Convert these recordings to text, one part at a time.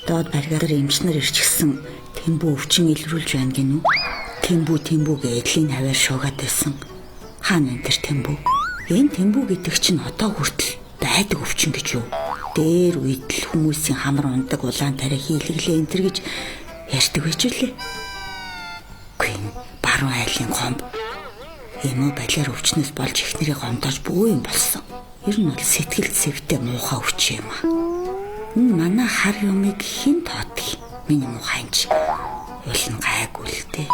Доод баригадar эмчнэр ирчихсэн тэмбүү өвчин илрүүлж байна гинүү. Тэмбүү тэмбүү гэж эдлийн хаваар шуугаад байсан. Хаана энэ тэр тэмбүү? Энэ тэмбүү гэдэг чинь одоо хүртэл байдаг өвчин гэж юу? Дээр үед л хүмүүсийн хамар ундаг улаан тариа хийлэглээ энэ тэр гэж ярьдаг байж үлээ. Үгүй энэ баруун айлын гомб. Эмо балиар өвчнөөс болж эхнэрийг гомдоож бүү юм болсон. Ер нь бол сэтгэл зэвтэй муухай өвчин юм аа. Энэ манай хар юмыг хэн тоодгийг миний муухай анч уул нь гайгүй л дээ.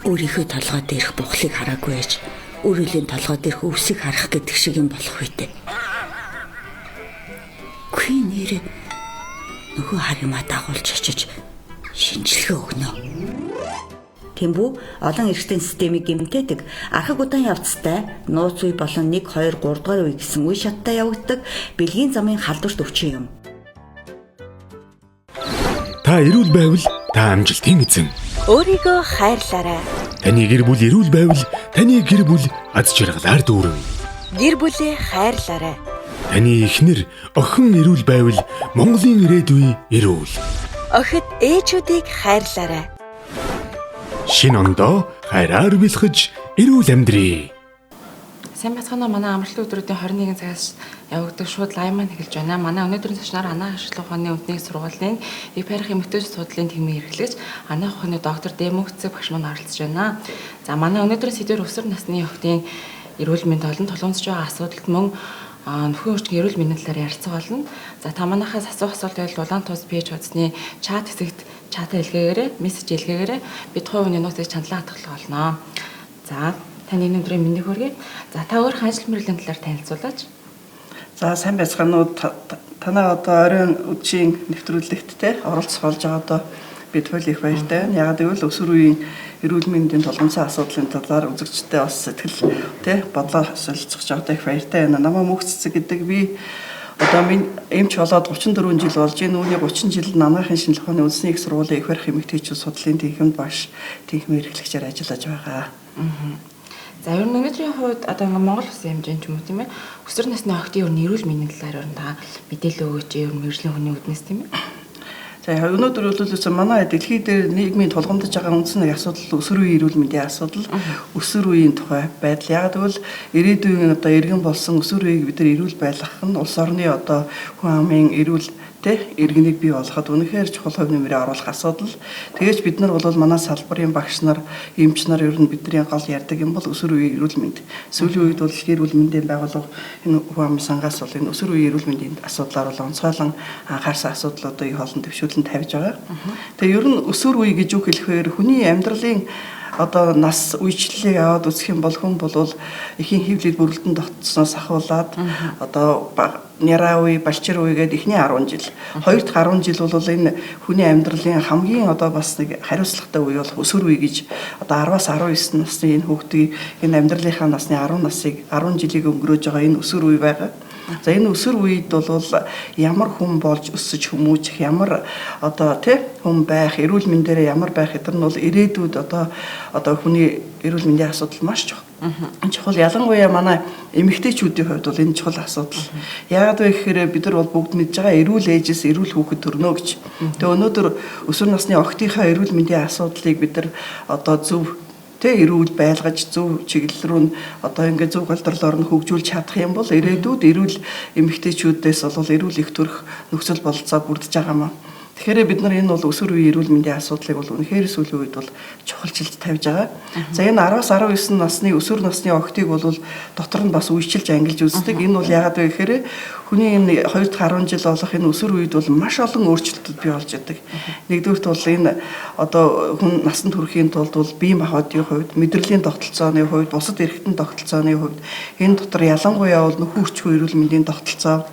Өөрийнхөө толгой дээрх бухлыг хараагүй байж өөрийн толгой дээрх өвсийг харах гэдэг шиг юм болох үедээ. Үгүй нэрээ нөгөө хар юмаа дагуулж очиж шинжилгээ өгнө. Тэмбүү олон эрхтэн системийг гэмтээдэг архаг удаан явцтай нууц үе болон 1 2 3 дугаар үе гэсэн үе шаттай явагддаг бэлгийн замын халдварт өвчин юм. Та эрүүл байвал та амжилтын эзэн. Өөрийгөө хайрлаарай. Таны гэр бүл эрүүл байвал таны гэр бүл аз жаргалаар дүүрэн. Гэр бүлээ хайрлаарай. Таны эхнэр охин эрүүл байвал Монголын ирээдүй эрүүл. Охид ээжүүдийг хайрлаарай. Шинэ ондоо хайраар бэлхэж эрүүл амьдрий. Сайн байцгаана уу, манай амралтын өдрүүдийн 21 цагаас явагдах шууд лайв маань эхэлж байна. Манай өнөөдрийн зочноор Анаах ашиглах ухааны үндэсний сургуулийн их барих эмэгтэйч судлалын тэмээ хэрэглэгч Анаах ухааны доктор Дэмүгцэг багш маань оролцож байна. За манай өнөөдрийн сэдвэр өсвөр насны охидын эрүүл мэнд болон тулгамдж байгаа асуудалд мөн нөхөн хүчний эрүүл мэндийн талаар ярилцах болно. За та манайхаас асуух асуулт байвал Улаан тус пэйж хуудасны чат хэсэгт чатаа илгээгээрэй, мессеж илгээгээрэй. Бид хувь хүний нууцыг чандлан хатгалах болно. За таны энэ өдрийн мэндийг хүргэе. За та өөрийнхөө ажил мэргэжлийн талаар танилцуулаач. За сайн байцгаана уу. Танай одоо оройн үдшийн нэвтрүүлэгт те оролцох болж байгаа одоо бид хөл их баяртай байна. Ягаад гэвэл өсвөр үеийн эрүүл мэндийн тулгамдсан асуудлын талаар үзэгчтэй бас сэтгэл те бодлоо солилцох жаатай их баяртай байна. Намаа Мөнх Цэцэг гэдэг би одоо минь эмч болоод 34 жил болж байна. Үүний 30 жил Намаахын шинжлэх ухааны үндэсний их сургуулийн их барих эмэгтэйчүүд судлалын тэнхимд багш тэнхимээр эрхлэгчээр ажиллаж байгаа. За ер нь өнөөдрийн хувьд одоо ингээ Монгол улсын хэмжээнд ч юм уу тийм ээ өсвөр насны охидын ер нь эрүүл мэндийн талаар ер нь та мэдээлэл өгөөч ер нь мэргэжлийн хүний үүднээс тийм ээ. За өнөөдөр бол үсэн манай дэлхий дээр нийгмийн тулгамдж байгаа үндсэн нэг асуудал өсвөр үеийн эрүүл мэндийн асуудал, өсвөр үеийн тухай байдал. Яг гэвэл ирээдүйн одоо иргэн болсон өсвөр үеийг бид нар эрүүл байлгах нь улс орны одоо хүн амын эрүүл тэ иргэнийг бий болгоход үнэхээр чухал хувь нэмрээ оруулах асуудал. Тэгээж бид нар бол манай салбарын багш нар, эмч нар ер нь бидний гол ярьдаг юм бол өсвөр үеийн эрүүл мэнд. Сүүлийн үед бол эрүүл мэндийн байгууллага энэ хүн амын сангаас бол энэ өсвөр үеийн эрүүл мэндийн асуудлаар бол онцгойлон анхаарсан асуудлуудыг их олон төвшүүлэн тавьж байгаа. Тэгээ ер нь өсвөр үе гэж үг хэлэхээр хүний амьдралын одоо нас үечлэлийг аваад үзэх юм бол хүн бол эхийн хэвлэл бүрэлдэн тогтсноос ахуулаад одоо няраа үе, балчир үе гэдэг эхний 10 жил. Хоёр дахь 10 жил бол энэ хүний амьдралын хамгийн одоо бас нэг хариуцлагатай үе болох өсвөр үе гэж одоо 10-аас 19 насны энэ хүүхдийн энэ амьдралынхаа насны 10 насыг 10 жилийг өнгөрөөж байгаа энэ өсвөр үе байгаа. За энэ өсвөр үед бол ямар хүн болж өсөж хүмүүжих, ямар одоо тий хүн байх, эрүүл мэндээрээ ямар байх гэдэг нь бол ирээдүйд одоо хүний эрүүл мэндийн асуудал маш чухал. Чухал ялангуяа манай эмэгтэйчүүдийн хувьд бол энэ чухал асуудал. Яагаад вэ гэхээр бид нар бол бүгд мэдж байгаа эрүүл ээжээс эрүүл хүүхэд төрнө гэж. Тэгээ өнөөдөр өсвөр насны охидынхаа эрүүл мэндийн асуудлыг бид нар одоо зөв тэ эрүүл байлгаж зөв чиглэл рүү нь одоо ингээд зөв голдрлоор нь хөгжүүлж чадах юм бол ирээдүйд эрүүл эмэгтэйчүүдээс бол эрүүл их төрөх нөхцөл бололцоо бүрдэж байгаа юм. Тэгэхээр бид нар энэ бол өсвөр үеийн эрүүл мэндийн асуудлыг бол үнэхээр сүүлийн үед бол чухалчилж тавьж байгаа. За энэ 10-аас 19 насны өсвөр насны охидыг бол дотор нь бас үечлж ангилж үздэг. Энэ бол яагаад вэ гэхээр хүний энэ 2 дахь 10 жил болох энэ өсвөр үед бол маш олон өөрчлөлтүүд бий болж идэг. Нэгдүгürt бол энэ одоо хүн насанд хүрэхийн тулд бол бие махбодын хувьд, мэдрэлийн тогтолцооны хувьд, бусад эрхтэн тогтолцооны хувьд энэ дотор ялангуяа бол нөхөн хүчгүй эрүүл мэндийн тогтолцоо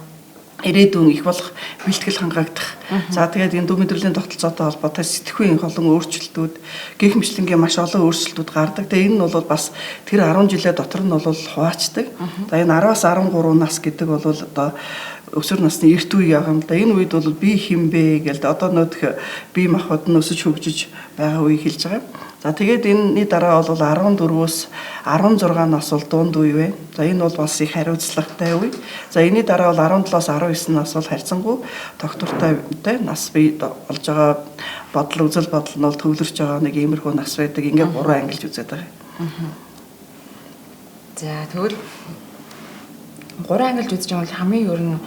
ирээдүйн их болох бэлтгэл хангаагдах. За тэгээд энэ төв мэдрэлийн тогтолцоотой холбоотой сэтгхүйн олон өөрчлөлтүүд, гих мэтлэнгийн маш олон өөрчлөлтүүд гардаг. Тэгээд энэ нь бол бас тэр 10 жилээ дотор нь бол хуваачдаг. За энэ 10-аас 13 нас гэдэг бол одоо өсвөр насны эрт үе байгаа юм да. Энэ үед бол би хэн бэ гээл одоо нөтх бие махбод нь өсөж хөгжиж байгаа үе хэлж байгаа. За тэгээд энэний дараа бол 14-өөс 16 нас бол дунд үе байна. За энэ бол бас их хариуцлагатай үе. За энэний дараа бол 17-оос 19 нас бол харьцангуй тогтвортой нас бий болж байгаа бодол үзэл бодол нь бол төвлөрч байгаа нэг иймэрхүү нас байдаг. Ингээд 3 ангилж үзээд байгаа. За тэгвэл 3 ангилж үзэж байгаа бол хамгийн ер нь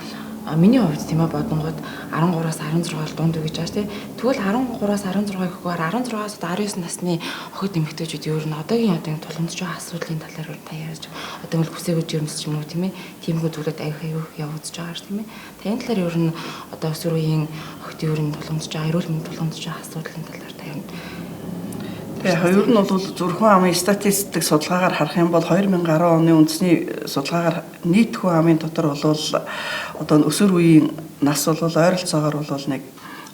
миний хувьд тийм бодонгууд 13-аас 16 бол дунд үе гэж байгаа тийм. Тэгвэл 13-аас 16 гэхгээр 16-аас 19 насны охид эмэгтэйчүүд ер нь одоогийн одоо тулгамдж байгаа асуудлын талаар та ярьж одоо ингээл хүсээгүй жирэмс ч юм уу тийм тиймэрхүү зүйлүүд аяг явагдаж байгаа тийм. Та энэ талаар ер нь одоо өсвөр үеийн охид ер нь тулгамдж байгаа эрүүл мэнд тулгамдж байгаа асуудлын талаар та ер нь. Тэгээ хоёр нь бол зүрхэн амын статистик судалгаагаар харах юм бол 2010 оны үндэсний судалгаагаар нийт хүн амын дотор бол одоо өсвөр үеийн нас бол ойролцоогоор бол нэг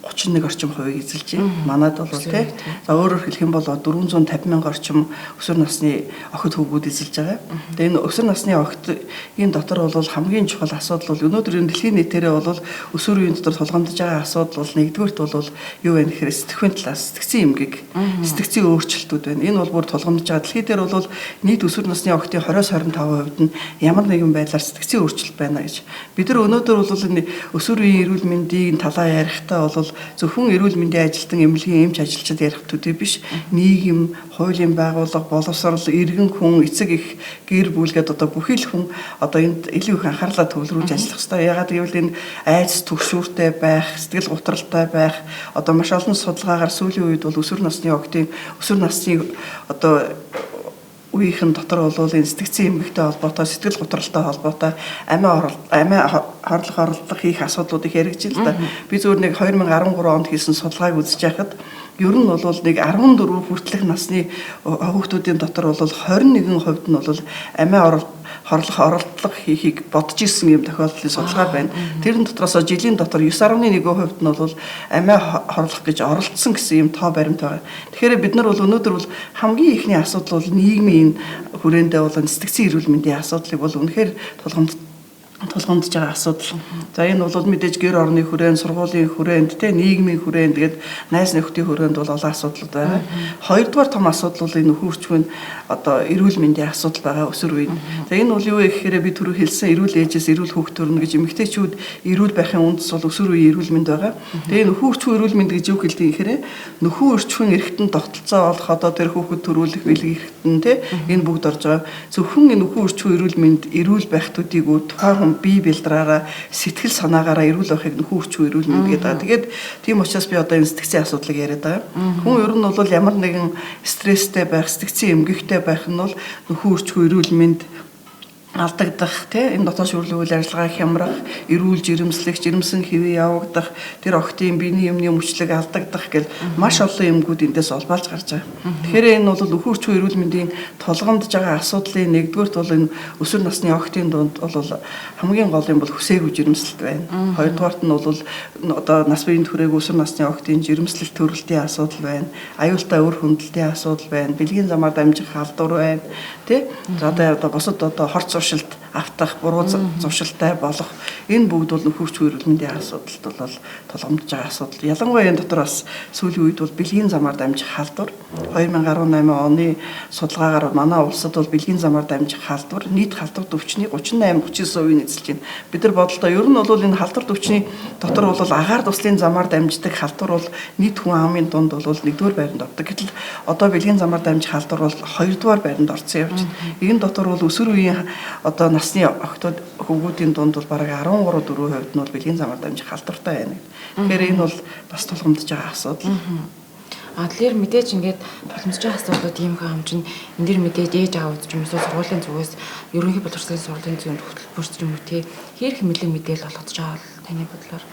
31 орчим хувийг эзэлж байна. Манад бол тий. За өөрөөр хэлэх юм бол 450 мянга орчим өсвөр насны охид хүүгүүд эзэлж байгаа. Тэгээ энэ өсвөр насны охидын дотор бол хамгийн чухал асуудал бол өнөөдөр энэ дэлхийн нийтээрээ бол өсвөр үеийн дотор тулгамдж байгаа асуудал бол нэгдүгээрт бол юу вэ гэхээр сэтгхүүн талаас сэтгцийн эмгэг, сэтгцийн өөрчлөлтүүд байна. Энэ бол бүр тулгамдж байгаа. Дэлхий дээр бол нийт өсвөр насны охидын 20-25% нь ямар нэгэн байдлаар сэтгцийн өөрчлөлт байна гэж. Бид нар өнөөдөр бол энэ өсвөр үеийн эрүүл мэндийн талаа ярихдаа бол зөвхөн эрүүл мэндийн ажилтан, эмнэлгийн эмч ажилчид ярих төдий биш. Нийгэм, хуулийн байгууллага, боловсрол, иргэн хүн, эцэг их, гэр бүл гэдэг одоо бүхий л хүн одоо энд илүү их анхаарлаа төвлөрүүлж ажиллах хэрэгтэй. Яагаад гэвэл энэ айц түгшүүртэй байх, сэтгэл гутралтай байх, одоо маш олон судалгаагаар сүүлийн үед бол өсвөр насны охидын өсвөр насны одоо үеийнхэн дотор бол энэ сэтгцийн эмгэгтэй холбоотой, сэтгэл гутралтай холбоотой амиа хорлох оролдлого хийх асуудлууд их яригдж л да. Би зөвхөн нэг 2013 онд хийсэн судалгааг үзэж байхад ер нь бол нэг 14 хүртэлх насны хүүхдүүдийн дотор бол 21% нь бол амиа хорлох оролдлого хийхийг бодож исэн юм тохиолдлын судалгаа байна. Тэрэн дотроос жилийн дотор 9.1% нь бол амиа хорлох гэж оролдсон гэсэн юм тоо баримт байгаа. Тэгэхээр бид нар бол өнөөдөр бол хамгийн ихний асуудал бол нийгмийн энэ хүрээндээ бол сэтгцийн эрүүл мэндийн асуудлыг бол үнэхээр тулгамдж байгаа асуудал. За энэ бол мэдээж гэр орны хүрээнд, сургуулийн хүрээнд, тэ нийгмийн хүрээнд гээд найз нөхдийн хүрээнд бол олон асуудлууд байгаа. Хоёрдугаар том асуудал бол энэ нөхөн үрчмэн одоо эрүүл мэндийн асуудал байгаа өсвөр үед. За энэ бол юу вэ гэхээр би түрүү хэлсэн эрүүл ээжээс эрүүл хүүхд төрнө гэж эмэгтэйчүүд эрүүл байхын үндэс бол өсвөр үеийн эрүүл мэнд байгаа. Тэгээ нөхөн үрчмэн эрүүл мэнд гэж юу хэлдэг юм гэхээр нөхөн үрчмэн эргэтэн тогтолцоо олох одоо тэр хүүхэд төрүүлэх бэлэг эргэтэн тэ энэ бүгд орж байгаа. Зөвхөн энэ нөхөн үрчмэн эрүүл мэнд эрүүл байх төдийгүй тухайн хүн бие бэлдраараа сэтгэл санаагаараа эрүүл байхыг нөхөн үрчүү эрүүл мэнд гэдэг байгаа. Тэгээд тийм учраас би одоо энэ сэтгцийн асуудлыг яриад байгаа. Хүн ер нь бол ямар нэгэн стресстэй байх, сэтгцийн эмгэгтэй байх нь бол нөхөн үрчүү эрүүл мэнд алдагдах тий энэ дотоод шүрлэг үйл ажиллагаа хямрах, эрүүл жирэмслэх, жирэмсэн хэвээ явагдах, тэр охтын биений юмны мөчлөг алдагдах гэл маш олон юмгууд эндээс олбаалж гарч байгаа. Тэгэхээр энэ бол өхөн үрчүү эрүүл мэндийн тулгамдж байгаа асуудлын нэгдүгээрт бол энэ өсвөр насны охтын дунд бол хамгийн гол юм бол хүсээгүй жирэмслэлт байна. Хоёрдугаарт нь бол одоо нас биеийн түрээгүй өсвөр насны охтын жирэмслэлт төрөлтийн асуудал байна. Аюултай үр хөндлөлтийн асуудал байна. Бэлгийн замаар дамжих халдвар байна. Тий? За одоо бусад одоо хорц зуршилт автах, буруу зуршилтай болох энэ бүгд бол нөхөн үрчүү эрүүл мэндийн асуудалд бол тулгамдж байгаа асуудал. Ялангуяа энэ дотор бас сүүлийн үед бол бэлгийн замаар дамжих халдвар 2018 оны судалгаагаар манай улсад бол бэлгийн замаар дамжих халдвар нийт халдвар төвчний 38-39% эзэлж байна. Бид нар бодолтой ер нь бол энэ халдвар төвчний дотор бол агаар туслын замаар дамждаг халдвар бол нийт хүн амын дунд бол 1-р байранд ордог. Гэтэл одоо бэлгийн замаар дамжих халдвар бол 2-р байранд орсон явж байна. Энэ дотор бол өсвөр үеийн одоо насны охтууд хөвгүүдийн дунд бол бараг 13-4% нь бол бэлгийн замаар дамжих халдвартай байна. Тэгэхээр энэ бол бас тулгамдж байгаа асуудал. А тэгэхээр мэдээж ингээд тулгамдж байгаа асуудлууд ийм их хэмжинд энэ дэр мэдээж ээж аав ч юм уу сургуулийн зүгээс ерөнхий боловсролын сургуулийн зүгээс хөтөлбөр ч юм уу тий хэр их мэдлэг мэдээлэл олгож байгаа бол таны бодлоор.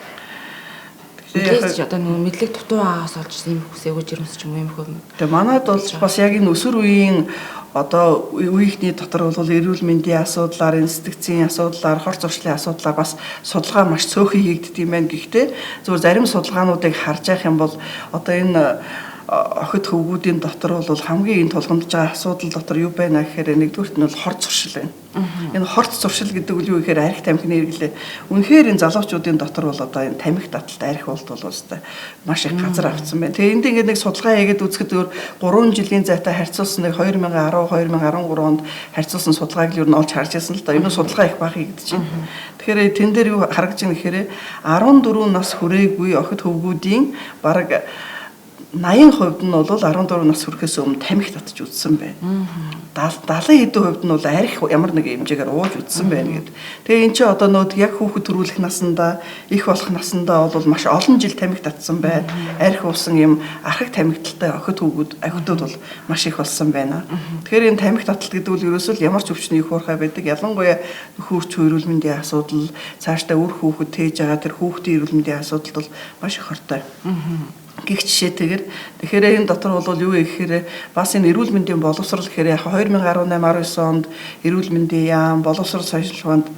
Тэгээд одоо нөгөө мэдлэг дутуу байгаагаас олж ийм хүсээгүй жирэмс ч юм уу юм хөө. Тэгээ манад бол бас яг энэ өсвөр үеийн одоо үеийнхний дотор бол эрүүл мэндийн асуудлаар, энэ сэтгцийн асуудлаар, хор зуршлын асуудлаар бас судалгаа маш цөөхөн хийгддэг юм байна. Гэхдээ зөвхөн зарим судалгаануудыг харж явах юм бол одоо энэ охид хөвгүүдийн дотор бол хамгийн энэ тулгамдж байгаа асуудал дотор юу байна гэхээр нэгдүгüрт нь бол хорц зуршил байна. Энэ хорц зуршил гэдэг үл юу гэхээр арх тамхины хэрэглээ. Үнэхээр энэ залуучуудын дотор бол одоо энэ тамхи таталт арх болт бол өстой маш их газар авцсан байна. Тэгээ энд ингээд нэг судалгаа хийгээд үзэхэд өөр 3 жилийн зайтай харьцуулсан нэг 2010 2013 онд харьцуулсан судалгааг л ер нь олж харж байсан л да. Ер нь судалгаа их бага хийгдэж байна. Тэгэхээр тэн дээр юу харагдаж байна гэхээр 14 нас хүрээгүй охид хөвгүүдийн бараг 80% нь бол 14 нас хүрэхээс өмнө тамхи татж үзсэн байна. 70 хэдэн хувьд нь бол арх ямар нэг хэмжээгээр ууж үзсэн байна гэд. Тэгээ эн чинь одоо нөт яг хүүхэд төрүүлэх насандаа, их болох насандаа бол маш олон жил тамхи татсан байна. Арх уусан юм архаг тамхиталтай охид хүүгүүд охидууд бол маш их болсон байна. Тэгэхээр энэ тамхи таталт гэдэг нь ерөөсөө л ямар ч өвчний их уурхай байдаг. Ялангуяа нөхөрч эрүүл мэндийн асуудал, цаашдаа үр хүүхэд тээж байгаа тэр хүүхдийн эрүүл мэндийн асуудалд бол маш их хортой. Гэх жишээтэйгээр тэгэхээр энэ дотор бол юу вэ гэхээр бас энэ эрүүл мэндийн боловсрал гэхээр яг 2018 19 онд эрүүл мэндийн яам боловсрал сайжруулах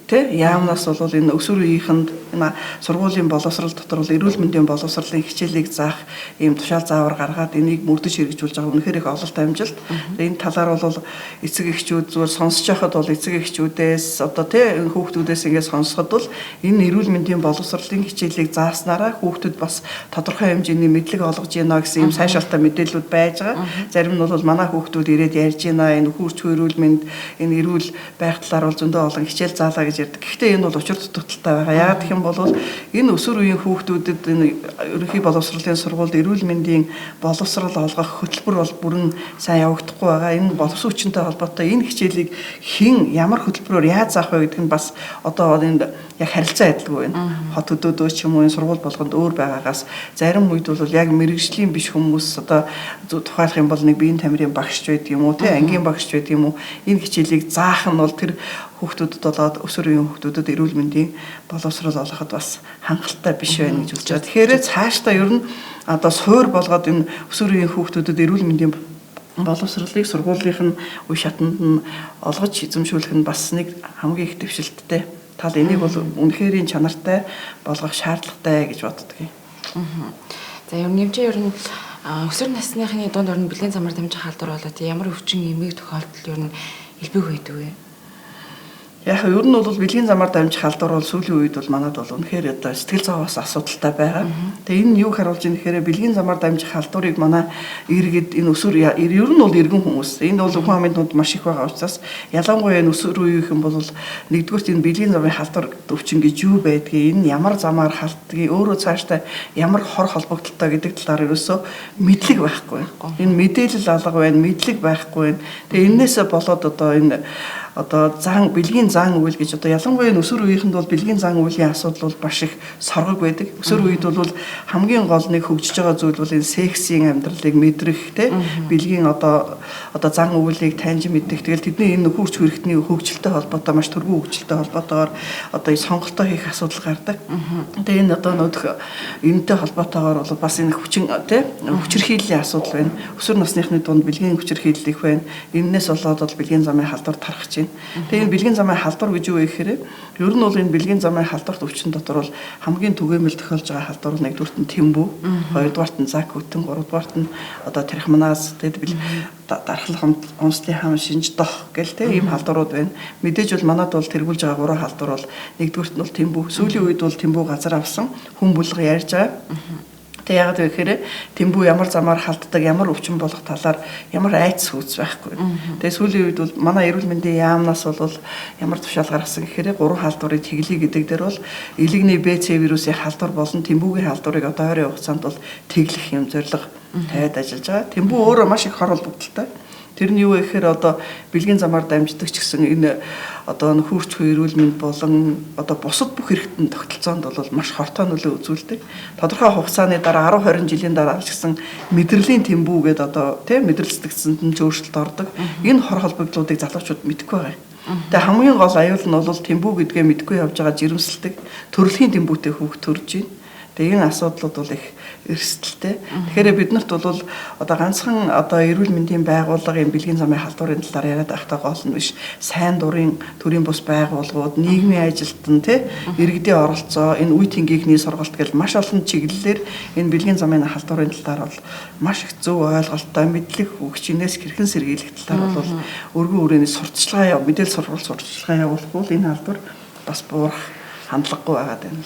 тэ яамнаас бол энэ өсвөр үеийнхэнд энэ сургуулийн боловсрал дотор бол эрүүл мэндийн боловсролын хичээлийг заах ийм тушаал заавар гаргаад энийг мөрдөж хэрэгжүүлж байгаа үнэхээр их ололт амжилт. Энэ талаар бол эцэг эхчүүд зүгээр сонсож байхад бол эцэг эхчүүдээс одоо тэ хүүхдүүдээс ингээд сонсоход бол энэ эрүүл мэндийн боловсролын хичээлийг зааснараа хүүхдүүд бас тодорхой хэмжээний мэдлэг олгож гинэ гэсэн ийм сайшаалтай мэдээллүүд байж байгаа. Зарим нь бол манай хүүхдүүд ирээд ярьж гинэ энэ хөрч эрүүл мэнд энэ эрүүл байх талаар бол зөндөө олон хичээл заалаа гэж ярьдаг. Гэхдээ энэ бол учир дутагдaltaй байгаа. Яагаад гэх юм бол энэ өсвөр үеийн хүүхдүүдэд энэ ерөнхий боловсролын сургуульд эрүүл мэндийн боловсрол олгох хөтөлбөр бол бүрэн сайн явагдахгүй байгаа. Энэ боловсон хүчинтэй холбоотой энэ хичээлийг хэн ямар хөтөлбөрөөр яаж заах вэ гэдэг нь бас одоо энд яг харилцаа адилгүй байна. Хот хөдөөдөө ч юм уу энэ сургууль болгонд өөр байгаагаас зарим үед бол яг мэрэгжлийн биш хүмүүс одоо тухайлах юм бол нэг биеийн тамирын багш байдаг юм уу, тэ ангийн багш байдаг юм уу, энэ хичээлийг заах нь бол тэр хүүхдүүдэд болоод өсвөр үеийн хүүхдүүдэд эрүүл мэндийн боловсрол олгоход бас хангалттай биш байна гэж үзэж байгаа. Тэгэхээр цаашдаа ер нь одоо суур болгоод энэ өсвөр үеийн хүүхдүүдэд эрүүл мэндийн боловсролыг сургуулийнх нь үе шатанд нь олгож эзэмшүүлэх нь бас нэг хамгийн их дэвшилттэй тал. Энийг бол үнэхэрийн чанартай болгох шаардлагатай гэж боддог юм. За ер нь нэмжээ ер нь өсвөр насныхны дунд ер нь бэлгийн замаар дамжих халдвар болоод ямар өвчин эмийг тохиолдол ер нь элбэг байдаг вэ? Яг ер нь бол бэлгийн замаар дамжих халдвар бол сүүлийн үед бол манад бол үнэхээр одоо сэтгэл зовоос асуудалтай байгаа. Тэгээ энэ нь юу харуулж байна гэхээр бэлгийн замаар дамжих халдварыг манай иргэд энэ өсвөр ер нь бол иргэн хүмүүс энэ бол хүн амын дунд маш их байгаа учраас ялангуяа энэ өсвөр үеийнхэн бол нэгдүгürt энэ бэлгийн замын халдвар өвчин гэж юу байдгийг, энэ ямар замаар халддгийг, өөрөө цаашдаа ямар хор холбогдолтой гэдэг талаар ерөөсөө мэдлэг байхгүй. Энэ мэдээлэл алга байна, мэдлэг байхгүй байна. Тэгээ энээсээ болоод одоо энэ одоо зан бэлгийн зан үйл гэж одоо ялангуяа өсвөр үеийнхэнд бол бэлгийн зан үйлийн асуудал бол маш их соргог байдаг. Өсвөр үед бол хамгийн гол нэг хөгжиж байгаа зүйл бол энэ сексийн амьдралыг мэдрэх, тэ бэлгийн одоо зан үйлийг таньж мэдэх. Тэгэл тэдний энэ хөрч хэрэгтний хөгжилтэй холбоотой маш түргэн хөгжилтэй холбоотойгоор одоо сонголтоо хийх асуудал гардаг. Тэгээ энэ одоо нөдөх энэтэй холбоотойгоор бол бас энэ хүчин тэ хүчирхийллийн асуудал байна. Өсвөр насныхны дунд бэлгийн хүчирхийлэл их байна. Эннээс болоод бол бэлгийн замын халдвар тарах чинь. Тэгээ энэ бэлгийн замын халдвар гэж юу вэ гэхээр ер нь бол энэ бэлгийн замын халдварт өвчин дотор бол хамгийн түгээмэл тохиолж байгаа халдвар бол нэгдүгüрт нь тэмбүү, хоёрдугаарт нь зак хөтөн, гуравдугаарт нь одоо трихмоназ, тэгээд дархлах онцлын хам шинж дох гэл тэ ийм халдварууд байна. Мэдээж бол манад бол тэргүүлж байгаа гурван халдвар бол нэгдүгüрт нь бол тэмбүү. Сүүлийн үед бол тэмбүү газар авсан хүн бүлэг ярьж байгаа. Тэг яагаад вэ гэхээр тэмбүү ямар замаар халддаг, ямар өвчин болох талаар ямар айц хүйц байхгүй. Тэгээ сүүлийн үед бол манай эрүүл мэндийн яамнаас бол ямар тушаал гаргасан гэхээр гурван халдварыг тэглэе гэдэг дээр бол элэгний Б, С вирусын халдвар болон тэмбүүгийн халдварыг одоо ойрын хугацаанд бол тэглэх юм зорилго тавиад ажиллаж байгаа. Тэмбүү өөрөө маш их хор холбогдолтой. Тэр нь юу вэ гэхээр одоо бэлгийн замаар дамждаг ч гэсэн энэ одоо хөрч эрүүл мэнд болон одоо бусад бүх хэрэгтэн тогтолцоонд бол маш хортой нөлөө үзүүлдэг. Тодорхой хугацааны дараа 10 20 жилийн дараа ч гэсэн мэдрэлийн тэмбүү гэдэг одоо тийм мэдрэл сэтгцэнд нь ч өөрчлөлт ордог. Энэ хор холбогдлуудыг залуучууд мэдэхгүй байгаа. Тэгээ хамгийн гол аюул нь бол тэмбүү гэдгээ мэдэхгүй явж байгаа жирэмслдэг төрөлхийн тэмбүүтэй хүүхд төрж байна. Тэгээ энэ асуудлууд бол их эрсдэлтэй. Тэгэхээр биднэрт бол одоо ганцхан одоо эрүүл мэндийн байгууллагын бэлгийн замын халдварын талаар яриад байхдаа гол нь биш. Сайн дурын төрийн бус байгууллагууд, нийгмийн ажилтан тий иргэдийн оролцоо, энэ үе тэнгийнхний сургалт гэл маш олон чиглэлээр энэ бэлгийн замын халдварын талаар бол маш их зөв ойлголттой мэдлэг өгч инээс хэрхэн сэргийлэх талаар бол өргөн үрээний сурталчилгаа мэдээлэл сургалт сурталчилгаа явуулах бол энэ халдвар бас буурах хандлагагүй байгаад байна.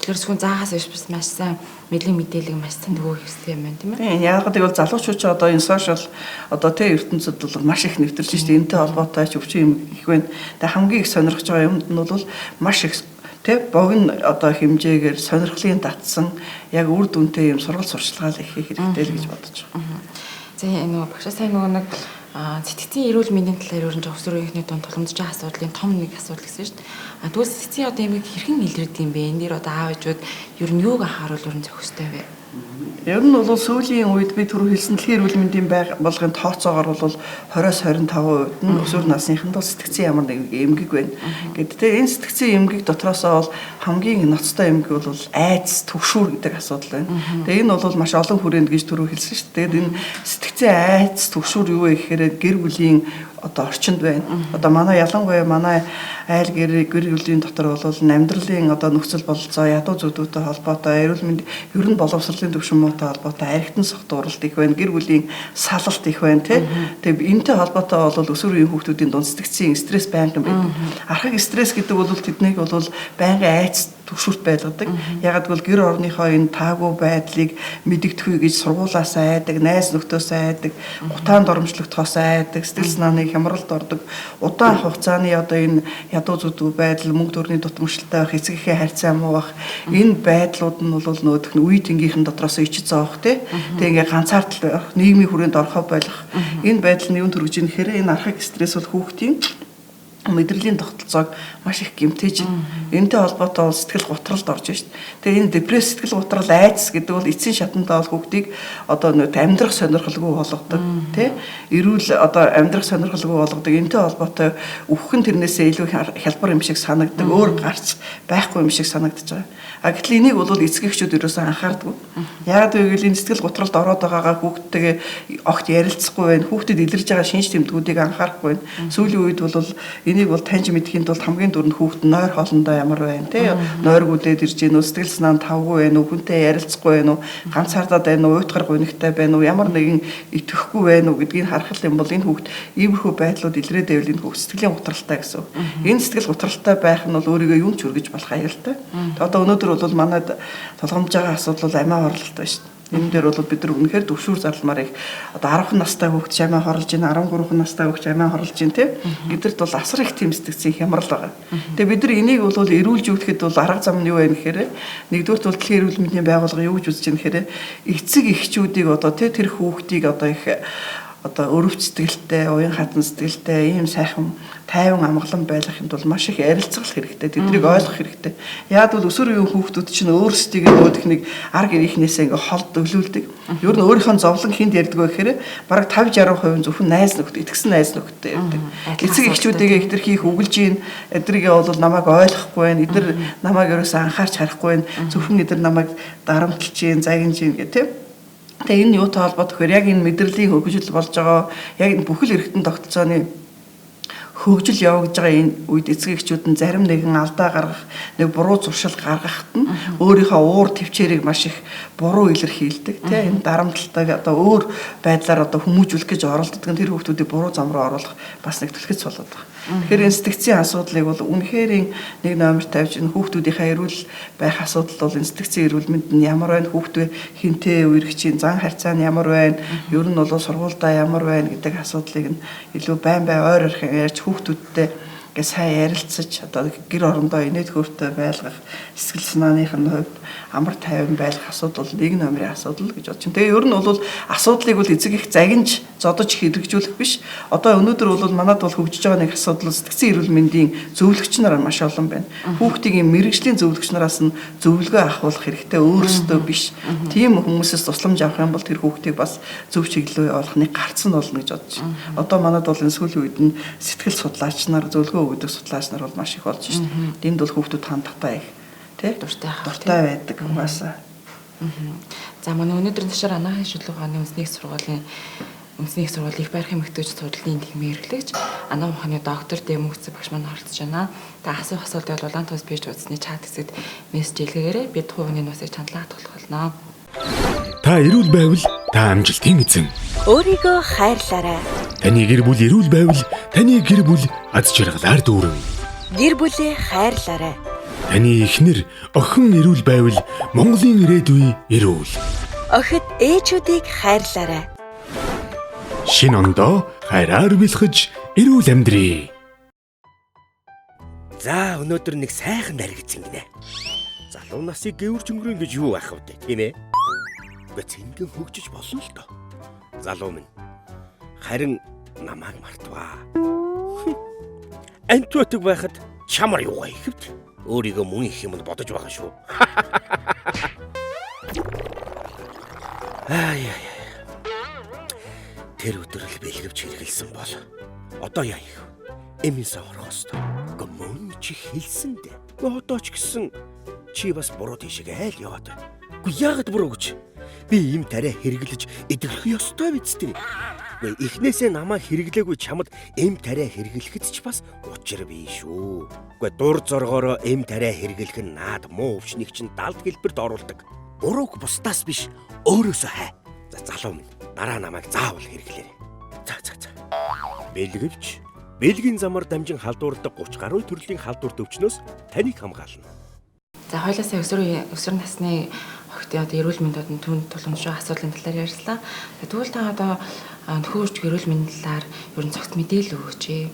Тэгэхээр зөвхөн заагаас биш бас маш сайн мэдлэг мэдээлэл маш сайн төгөөх хэрэгтэй юм байна, тийм ээ. Тийм, яагаад гэвэл залуучууд ч одоо энэ сошиал одоо тэ ертөнцид бол маш их нэвтэрч шүү дээ. Энтэй холбоотой ч өвчин юм их байна. Тэгээ хамгийн их сонирхож байгаа юмд нь бол маш их тэ богино одоо хэмжээгээр сонирхлын татсан яг үр дүнтэй юм сургалт сурчлагаа л их хийх хэрэгтэй л гэж бодож байгаа. За энэ нөгөө багшаа сайн нөгөө нэг сэтгцийн эрүүл мэндийн талаар ер нь өсвөр үеийнхний дунд тулгамдж байгаа асуудлын том нэг асуудал гэсэн шүү дээ. А тэгвэл сэтгцийн одоо эмгэг хэрхэн илэрдэг юм бэ? Энэ дээр одоо аав ээжүүд ер нь юуг анхааруул ер нь зохих ёстой вэ? Ер нь бол сүүлийн үед би түрүү хэлсэн дэлхийн эрүүл мэндийн байгууллагын тооцоогоор бол 20-25% нь өсвөр насныханд бол сэтгцийн ямар нэг эмгэг байна. Гэт тэ энэ сэтгцийн эмгэг дотроосоо бол хамгийн ноцтой эмгэг бол айдас, түгшүүр гэдэг асуудал байна. Тэгээ энэ бол маш олон хүрээнд гэж түрүү хэлсэн шүү дээ. Тэгээд энэ сэтгцийн айдас, түгшүүр юу вэ гэхээр гэр бүлийн одоо орчинд байна. Одоо манай ялангуяа манай айл гэр бүлийн дотор бол амьдралын одоо нөхцөл бололцоо, ядуу зүдүүтэй холбоотой, эрүүл мэнд ер нь боловсролын түвшин муутай холбоотой архитан согтууралт их байна. Гэр бүлийн салалт их байна, тий. Тэгээ энэтэй холбоотой бол өсвөр үеийн хүүхдүүдийн дунд сэтгцийн стресс байнгын байдаг. Архаг стресс гэдэг бол тэднийг бол байнгын айц түгшүүрт байлгадаг. Ягаад гэвэл гэр орныхоо энэ таагүй байдлыг мэдэгдэхгүй гэж сургуулаас айдаг, найз нөхдөөс айдаг, гутаан доромжлогдохоос айдаг, сэтгэл санааны хямралд ордог. Удаан хугацааны одоо энэ ядуу зүдүү байдал, мөнгө төгрөгийн дутмагчлалтай байх, эцэг эхийн харьцаа муу байх, энэ байдлууд нь бол нөгөөх нь үе тэнгийнхэн дотроос ичиж зоох тий. Тэг ингээ ганцаардал байх, нийгмийн хүрээнд орохоо болох. Энэ байдал нь юун төрөж ийн гэхээр энэ архаг стресс бол хүүхдийн мэдрэлийн тогтолцоог маш их гэмтээж байна. Энэтэй холбоотой бол сэтгэл гутралд орж шít. Тэгээ энэ депресс, сэтгэл гутрал, айдас гэдэг бол эцсийн шатандаа бол хүүхдийг одоо нөө амьдрах сонирхолгүй болгодог, тий? Эрүүл одоо амьдрах сонирхолгүй болгодог. Энэтэй холбоотой үхэн тэрнээсээ илүү хялбар юм шиг санагддаг, өөр гарц байхгүй юм шиг санагдаж байгаа. А гэтэл энийг бол эцэг эхчүүд ерөөсөө анхаардаггүй. Яагаад гэвэл энэ сэтгэл гутралд ороод байгаагаа хүүхдтэйгээ огт ярилцахгүй байна. Хүүхдэд илэрж байгаа шинж тэмдгүүдийг анхаарахгүй байна. Сүүлийн үед бол энийг бол таньж мэдэхийн тулд хамгийн түрүүнд хүүхд нойр хоолндоо ямар байна те, нойр гүлээд ирж гин үү, сэтгэл санаа нь тавгүй байна уу, хүнтэй ярилцахгүй байна уу, ганцаардаад байна уу, уйтгар гунигтай байна уу, ямар нэгэн итгэхгүй байна уу гэдгийг харах юм бол энэ хүүхд иймэрхүү байдлууд илрээд байвал энэ хүүхд сэтгэлийн гутралтай гэсэн. Энэ сэтгэл гутралтай байх нь бол өөрийгөө юун ч өргөж болох аюултай. Одоо өнөөдөр бол манайд тулгамж байгаа асуудал бол амиа хорлолт байна шүү дээ. Энэ дээр бол бид нар үнэхээр төвшүүр зарламаар их одоо 10 настай хүүхд ч амиа хорлож байна, 13 настай хүүхд ч амиа хорлож байна тийм. Бидэрт бол асар их тийм сэтгцийн хямрал байгаа. Тэгээ бид нар энийг бол эрүүлж өгөхэд бол арга зам нь юу вэ гэхээр нэгдүгürt бол дэлхийн эрүүл мэндийн байгууллага юу гэж үзэж байна гэхээр эцэг эхчүүдийг одоо тийм тэр хүүхдийг одоо их одоо өрөвч сэтгэлтэй, уян хатан сэтгэлтэй, ийм сайхан тайван амгалан байлгахын тулд маш их ярилцгал хэрэгтэй. Тэднийг ойлгох хэрэгтэй. Яг бол өсвөр үеийн хүүхдүүд чинь өөрсдийг нөгөөх нэг ар гэрийнхнээсээ ингээ холд өлүүлдэг. Ер нь өөрийнхөө зовлон хүнд ярьдаг вэ гэхээр бараг 50 60% зөвхөн найз нөхөд, итгэсэн найз нөхөдтэй ярьдаг. Эцэг эхчүүдээ хэтэрхий их үгэлж ийн, эднэргээ бол намайг ойлгохгүй байна. Эднэр намайг ерөөсөө анхаарч харахгүй байна. Зөвхөн эднэр намайг дарамтлж ийн, загинж ийн гэх тийм. Тэгээ энэ юутай холбоотой гэхээр яг энэ мэдрэлийн хөгжил болж байгаа, яг энэ бүхэл эргэтэн тогтолцооны хөгжил явагдаж байгаа энэ үед эцэг эхчүүд нь зарим нэгэн алдаа гаргах, нэг буруу зуршил гаргахад нь өөрийнхөө уур төвчээрийг маш их буруу илэрхийлдэг, тийм энэ дарамтлалтай одоо өөр байдлаар одоо хүмүүжүүлэх гэж оролддог нь тэр хүүхдүүдийг буруу зам руу оруулах бас нэг түлхэц болоод байгаа. Тэгэхээр энэ сэтгцийн асуудлыг бол үнэхээр нэг номер тавьж энэ хүүхдүүдийнхээ эрүүл байх асуудал бол энэ сэтгцийн эрүүл мэнд нь ямар байна, хүүхдүүд хинтээ үерхэж зан харьцаа нь ямар байна, ер нь бол сургуульдаа ямар байна гэдэг асуудлыг нь илүү байн бай ойр ойрхон ярьж хүүхдүүдтэй ингээ сайн ярилцаж одоо гэр орондоо инээд хөөртэй байлгах, сэтгэл санааных нь хувьд амар тайван байлгах асуудал нэг номерын асуудал гэж бодож байна. Тэгээ ер нь бол асуудлыг бол эцэг их загинж зодож хэрэгжүүлэх биш. Одоо өнөөдөр бол манад бол хөгжиж байгаа нэг асуудал сэтгцийн эрүүл мэндийн зөвлөгч нар маш олон байна. Хүүхдийн мэрэгжлийн зөвлөгч нараас нь зөвлөгөө авах хэрэгтэй, өөрсдөө биш. Тийм хүмүүсээс тусламж авах юм бол тэр хүүхдийг бас зөв чиглэлөө явуулах нэг гарц нь болно гэж бодож байна. Одоо манад бол энэ сүүлийн үед нь сэтгэл судлаач нар, зөвлөгөө өгдөг судлаач нар бол маш их болж шин. Энд бол хүүхдүүд хандахтаа их Тэ? Дуртай байдаг угаасаа. За манай өнөөдрийн тушаар Анагаахын шүтлэг ухааны үндэсний их сургуулийн үндэсний их сургуулийн их байрхын эмэгтэйч судлалын тэмээ эрхлэгч Анагаах ухааны доктор Дэмүгц багш маань оролцож байна. Та асуух асуулт бол Улаан тус пэйж хуудасны чат хэсэгт мессеж илгээгээрэй. Бид хувийн нусыг чандлаа хатгалах болно. Та эрүүл байвал та амжилтын эзэн. Өөрийгөө хайрлаарай. Таны гэр бүл эрүүл байвал таны гэр бүл аз жаргалаар дүүрэн. Гэр бүлээ хайрлаарай. Таны эхнэр охин эрүүл байвал Монголын ирээдүй эрүүл. Охид ээжүүдийг хайрлаарай. Шинэ ондоо хайраар бэлхэж эрүүл амьдрий. За өнөөдөр нэг сайхан наригдсан гинэ. Залуу насыг гэвэрч өнгөрөн гэж юу байх вэ, тийм ээ? Үгүй цэнгэн хөгжиж болно л доо. Залуу минь харин намайг мартваа. Антибиотик байхад чамар юугаа ихэвт өөрийгөө мөн их юмд бодож байгаа шүү. Ай ай. Тэр өдөр л бэлгэвч хэрэгэлсэн бол одоо яа их эмийн сан орох ёстой. Гэхдээ мөн чи хэлсэн дээ. Одоо ч гэсэн чи бас буруу тийшээ айл яваад байна. Үгүй яагаад буруу гэж? Би им тариа хэрэглэж идэвхэх ёстой биз дээ. Үгүй эхнээсээ намайг хэрэглээгүй чамд эм тариа хэрэглэхэд ч бас учир бий шүү. Үгүй дур зоргоороо эм тариа хэрэглэх нь наад муу өвчнийг чинь далд хэлбэрт оруулдаг. Бурууг бусдаас биш өөрөөсөө хай. За залуу минь дараа намайг заавал хэрэглээрэй. За за за. Бэлгэвч бэлгийн замаар дамжин халдварладаг 30 гаруй төрлийн халдвар төвчнөөс таныг хамгаална. За хоёлаасаа өсвөр насны охидын одоо эрүүл мэнд одоо түн тулгамдж асуудлын талаар ярьслаа. Тэгвэл та одоо нөхөн үржих эрүүл мэндийн талаар ер нь цогц мэдээлэл өгөөч ээ.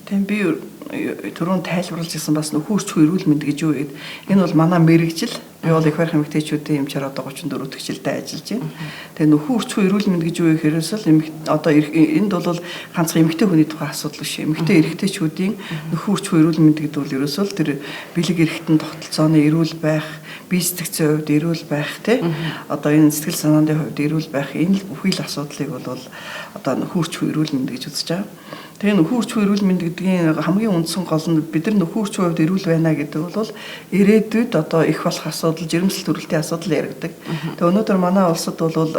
Тийм би түрүүн тайлбарлаж ирсэн бас нөхөн үржих эрүүл мэнд гэж юу гэдэг. Энэ бол манай мэргэжил. Би бол их барих эмэгтэйчүүдийн эмчээр одоо 34 дэх жилдээ ажиллаж байна. Тэгээ нөхөн үржих эрүүл мэнд гэж юу гэхээр л одоо энд бол ганцхан эмэгтэй хүний тухай асуудал биш. Эмэгтэй эрэгтэйчүүдийн нөхөн үржих эрүүл мэнд гэдэг бол ерөөсөө л тэр бэлэг эрхтэн тогтолцооны эрүүл байх, бие сэтгцийн хувьд эрүүл байх, тэ одоо энэ сэтгэл санааны хувьд эрүүл байх энэ бүхий л асуудлыг бол одоо нөхөн үржих эрүүл мэнд гэж үзэж байгаа. Тэгээ нөхөн үржих эрүүл мэнд гэдгийн хамгийн үндсэн гол нь бид нар нөхөн үржих хувьд эрүүл байна гэдэг бол ирээдүйд одоо их болох асуудал, жирэмслэл төрөлтийн асуудал яригдаг. Тэгээ өнөөдөр манай улсад бол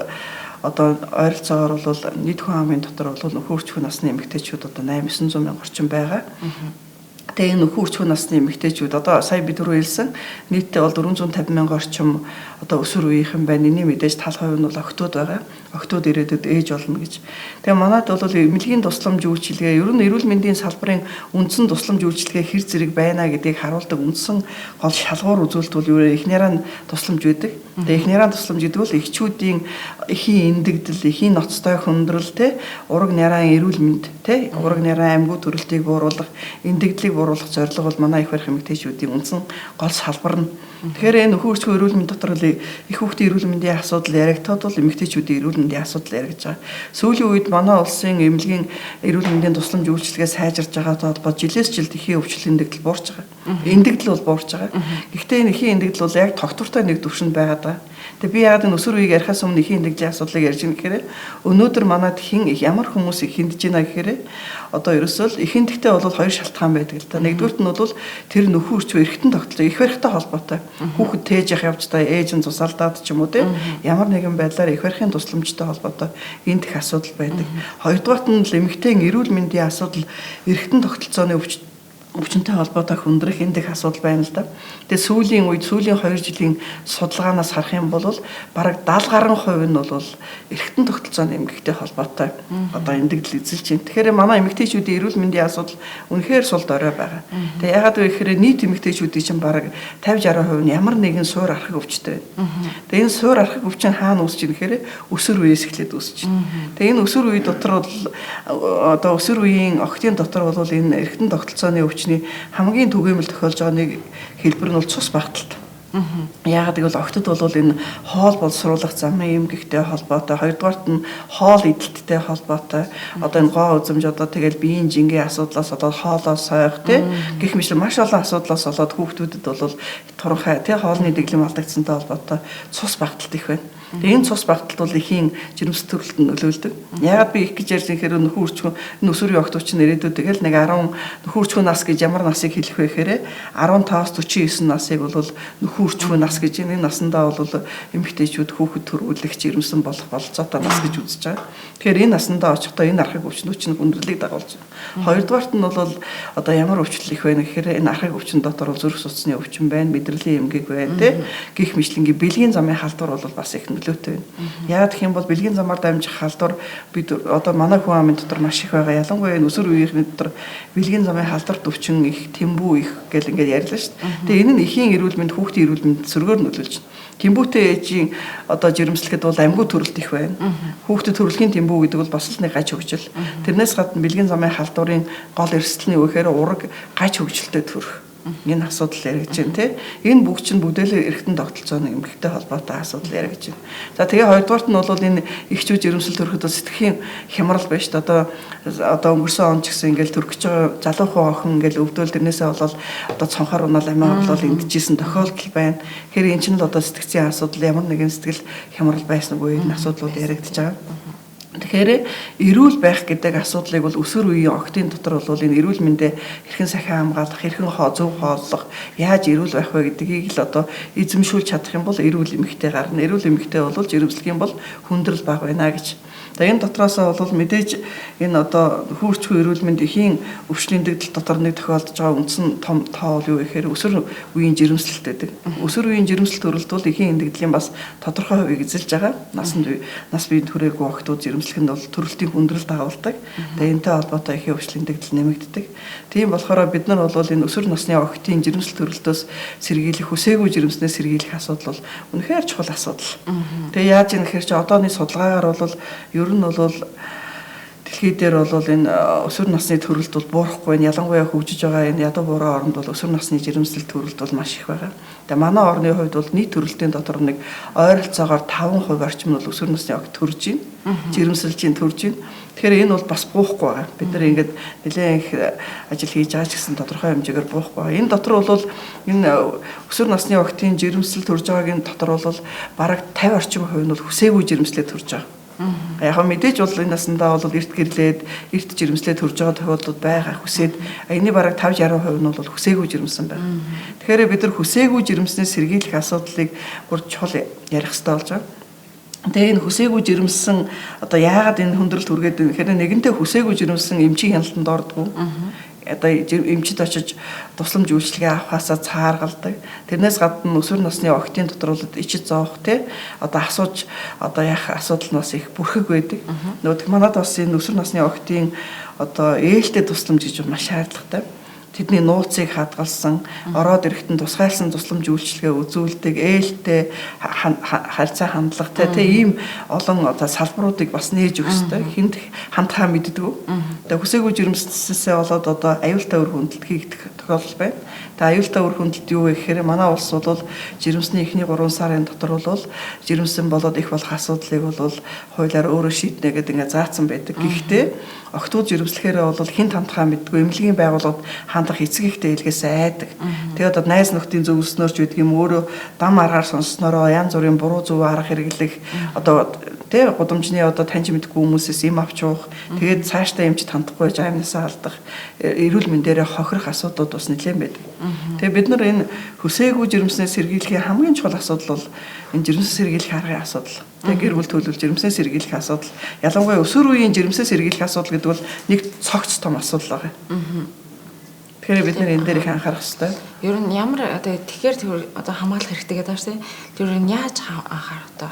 одоо ойролцоогоор бол нийт хүн амын дотор бол нөхөн үржих насны эмэгтэйчүүд одоо 800 мянга орчим байгаа. Тэгээ энэ нөхөн үржих насны эмэгтэйчүүд одоо сая бид түрүү хэлсэн нийтдээ бол 450 мянга орчим одоо өсвөр үеийнхэн байна. Энийн мэдээж тал хувь нь бол охидууд байгаа. Охидууд ирээдүйд ээж болно гэж. Тэгээ манайд бол эмнэлгийн тусламж үйлчилгээ, ер нь эрүүл мэндийн салбарын үндсэн тусламж үйлчилгээ хэр зэрэг байна гэдгийг харуулдаг үндсэн гол шалгуур үзүүлэлт бол юу вэ? Эхнэрээ тусламж байдаг. Тэгээ эхнэрээ тусламж гэдэг бол эхчүүдийн эхийн эндэгдэл, эхийн ноцтой хүндрэл, тэ ураг нарийн эрүүл мэнд, тэ ураг нарийн амьгуу төрөлтийг бууруулах, эндэгдлийг бууруулах зорилго бол манай их барих эмэгтэйчүүдийн үндсэн гол салбар нь. Тэгэхээр энэ нөхөн үржих эрүүл мэнд дотор л их хүүхдийн эрүүл мэндийн асуудал яригдахад бол эмэгтэйчүүдийн эрүүл мэндийн асуудал яригдж байгаа. Сүүлийн үед манай улсын эмнэлгийн эрүүл мэндийн тусламж үйлчилгээ сайжирж байгаатай холбоо жилээс жилд эхийн өвчлөл эндэгдэл буурч байгаа. Эндэгдэл бол буурч байгаа. Гэхдээ энэ эхийн эндэгдэл бол яг тогтвортой нэг түвшинд байгаад байгаа. Тэгээ би яагаад энэ өсвөр үеийг ярихаас өмнө эхийн эндэгдлийн асуудлыг ярьж байгаа гэхээр өнөөдөр манайд хин ямар хүмүүс их хиндэж байна гэхээр одоо ерөөсөө л эхэндэгтэй бол хоёр шалтгаан байдаг л та. Нэгдүгüрт нь бол тэр нөхөн үрчүү эргэтэн тогтолцоо их барихтай холбоотой. Хүүхэд тээж явах явцдаа ээж нь цусалдаад ч юм уу те ямар нэгэн байдлаар их барихын тусламжтай холбоотой энэ их асуудал байдаг. Хоёрдугаарт нь л эмэгтэйн эрүүл мэндийн асуудал эргэтэн тогтолцооны өвчнтэй холбоотой хүндрэх энэ дэх асуудал байна л да. Тэгээ сүүлийн үед сүүлийн 2 жилийн судалгаанаас харах юм бол бараг 70 гаруй хувь нь бол эргэтэн тогтолцооны эмгэгтэй холбоотой одоо эндэгдэл эзэлж байна. Тэгэхээр манай эмэгтэйчүүдийн эрүүл мэндийн асуудал үнэхээр сул дорой байгаа. Тэгээ яагаад вэ гэхээр нийт эмэгтэйчүүдийн чинь бараг 50 60% нь ямар нэгэн суур архаг өвчтэй байна. Тэгээ энэ суур архаг өвчин хаана үүсэж байна гэхээр өсвөр үеэс эхлээд үүсэж байна. Тэгээ энэ өсвөр үе дотор бол одоо өсвөр үеийн охидын дотор бол энэ эргэтэн тогтолцооны өвчний хамгийн түгээмэл тохиолж байгаа нэг хэлбэр нь бол цус багталт. Яагаад гэвэл охидод бол энэ хоол боловсруулах замын эмгэгтэй холбоотой, хоёрдугаарт нь хоол идэлттэй холбоотой. Одоо энэ гоо үзэмж одоо тэгэл биеийн жингийн асуудлаас болоод хоолоо сойх тий гэх мэт маш олон асуудлаас болоод хүүхдүүдэд бол туранхай тий хоолны дэглэм алдагдсантай холбоотой цус багталт их байна. Тэгээ энэ цус багталт бол эхийн жирэмслэл төрөлтөнд нөлөөлдөг. Яагаад би их гэж ярьж гэхээр нөхөн үрчгэн энэ өсвөрийн огт чинь ирээдүйд тэгэл нэг 10 нөхөн үрчгэн нас гэж ямар насыг хэлэх вэ гэхээр 15-аас 49 насыг бол нөхөн үрчгэн нас гэж энэ насандаа бол эмэгтэйчүүд хүүхэд төрүүлэх жирэмсэн болох бололцоотой нас гэж үзэж байгаа. Тэгэхээр энэ насандаа очихдоо энэ архаг өвчнүүд чинь хүндрэлийг дагуулж байна. Хоёрдугаарт нь бол одоо ямар өвчлөл их вэ гэхээр энэ архаг өвчин дотор бол зүрх судасны өвчин байна, мэдрэлийн эмгэг байна, тэ гих мэтлэнгийн бэлгийн замын халдвар бол бас их нөлөөтэй байна. Яагаад гэх юм бол бэлгийн замаар дамжих халдвар бид одоо манай хүн амын дотор маш их байгаа. Ялангуяа энэ өсвөр үеийнхний дотор бэлгийн замын халдварт өвчин их, тэмбүү их гэл ингээд ярьлаа шүү дээ. Тэгээ энэ нь эхийн эрүүл мэнд, хүүхдийн эрүүл мэнд сөргөөр нөлөөлж байна. Тэмбүүтэй ээжийн одоо жирэмслэхэд бол амьгүй төрөлт их байна. Хүүхдэд төрөлхийн тэмбүү гэдэг бол бас л нэг гаж хөгжил. Тэрнээс гадна бэлгийн замын халдварын гол эрсдэл нь юу гэхээр ураг гаж хөгжилтэй төрөх. Энэ асуудал яригдж байна тий. Энэ бүгд чинь бүгдээлээ эргэтэн тогтолцооны эмгэгтэй холбоотой асуудал яригдж байна. За тэгээ хоёрдугаарт нь бол энэ эхчүүд жирэмсэл төрөхөд бол сэтгэхийн хямрал байна шүү дээ. Одоо өнгөрсөн он ч гэсэн ингээл төрөх гэж байгаа залуухан охин ингээл өвдөөл тэрнээсээ болол одоо цонхоор унаал амиа орлол эндчихсэн тохиолдол байна. Тэгэхээр энэ чинь л одоо сэтгцийн асуудал ямар нэгэн сэтгэл хямрал байсан үгүй энэ асуудлууд яригдж байгаа. Тэгэхээр эрүүл байх гэдэг асуудлыг бол өсвөр үеийн октын дотор бол энэ эрүүл мэндээ хэрхэн сахиан хамгаалах, хэрхэн зөв хооллох, яаж эрүүл байх вэ гэдгийг л одоо эзэмшүүлж чадах юм бол эрүүл эмэгтэй гарна. Эрүүл эмэгтэй бол жирэмслэх юм бол хүндрэл бага байна гэж. За энэ дотроосоо бол мэдээж энэ одоо хүүрчгүй эрүүл мэнд эхийн өвчлийн дэгдэл дотор нэг тохиолдож байгаа үндсэн том тоо бол юу гэхээр өсвөр үеийн жирэмслэлт байдаг. Өсвөр үеийн жирэмслэлт төрөлд бол эхийн эндэгдлийн бас тодорхой хувийг эзэлж байгаа. Нас биеийн түрээгүй охтууд жирэмслэх нь бол төрөлтийн хүндрэл дагуулдаг. Тэгээ энэтэй холбоотой эхийн өвчлийн дэгдэл нэмэгддэг. Тийм болохоор бид нар бол энэ өсвөр насны охтын жирэмслэл төрөлтөөс сэргийлэх, хүсээгүй жирэмснээс сэргийлэх асуудал бол үнэхээр чухал асуудал. Тэгээ яаж юм гэхээр чи одооны судалгаагаар бол ер нь бол дэлхий дээр бол энэ өсвөр насны төрөлт бол буурахгүй байна. Ялангуяа хөгжиж байгаа энэ ядуу буруу оронд бол өсвөр насны жирэмслэл төрөлт бол маш их байгаа. Тэгээ манай орны хувьд бол нийт төрөлтийн дотор нэг ойролцоогоор 5% орчим нь бол өсвөр насны огт төрж байна. Жирэмсэлж чинь төрж байна. Тэгэхээр энэ бол бас буухгүй байгаа. Бид нар ингээд нэлээд их ажил хийж байгаа ч гэсэн тодорхой хэмжээгээр буухгүй байгаа. Энэ дотор бол энэ өсвөр насны огтын жирэмсэл төрж байгаагийн дотор бол бараг 50 орчим хувь нь бол хүсээгүй жирэмслээ төрж байгаа. Яг мэдээж бол энэ насандаа бол эрт гэрлээд эрт жирэмслээ төрж байгаа тохиолдлууд байгаа. Хүсээд энэний бараг 50-60% нь бол хүсээгүй жирэмсэн байна. Тэгэхээр бид нар хүсээгүй жирэмснээс сэргийлэх асуудлыг бүр чухал ярих хэрэгтэй болж байгаа. Тэгээ энэ хүсээгүй жирэмсэн одоо яагаад энэ хүндрэлт хүргээд байна гэхээр нэгэнтээ хүсээгүй жирэмсэн эмчийн хяналтанд ордгоо. Одоо эмчид очиж тусламж үйлчилгээ авахаасаа цааргалдаг. Тэрнээс гадна өсвөр насны октын дотор бол ичид зоох те одоо асууж одоо яах асуудал нь бас их бүрхэг байдаг. Нөгөө манад бас энэ өсвөр насны октын одоо ээлтэй тусламж гэж маш шаардлагатай. Тэдний нууцыг хадгалсан, ороод ирэхэд нь тусгайлсан тусламж үйлчилгээ үзүүлдэг, ээлтэй харьцаа хандлагатай тэ ийм олон одоо салбаруудыг бас нээж өгөх ёстой. Хүнд хандхаа мэддэггүй. Тэгээ хүсээгүй жирэмслээсээ болоод одоо аюултай үр хөндөлт хийгдэх тохиолдол байна. Тэгээ аюултай үр хөндөлт юу вэ гэхээр манай улс бол жирэмсний эхний 3 сарын дотор бол жирэмсэн болоод их болох асуудлыг бол хуулиар өөрөө шийднэ гэдэг ингээ заасан байдаг. Гэхдээ охтууд жирэмслэхээрээ бол хэн хандхаа мэддэггүй, эмнэлгийн байгууллагад хандах эцэг ихтэй хэлгээс айдаг. Тэгээд одоо найз нөхдийн зөвлөснөөр ч гэдэг юм өөрөө дам аргаар сонсснороо янз бүрийн буруу зөв арга хэрэглэх одоо тэ гудамжны одоо таньж мэдгүй хүмүүсээс им авч уух, тэгээд цаашдаа эмчид хандахгүй байж амнасаа алдах, эрүүл мэндээрээ хохирох асуудлууд бас нэлээд байдаг. Тэгээд бид нар энэ хүсээгүй жирэмснээс сэргийлэхийн хамгийн чухал асуудал бол энэ жирэмснээс сэргийлэх аргын асуудал. Тэгээ гэр бүл төлөвлөж жирэмснээс сэргийлэх асуудал. Ялангуяа өсвөр үеийн жирэмснээс сэргийлэх асуудал гэдэг бол нэг цогц том асуудал байгаа. Тэгэхээр бид нар энэ дээр их анхаарах хэрэгтэй. Ер нь ямар одоо тэгэхээр одоо хамгаалах хэрэгтэй гэдэг байна шүү дээ. Тэр нь яаж анхаарах одоо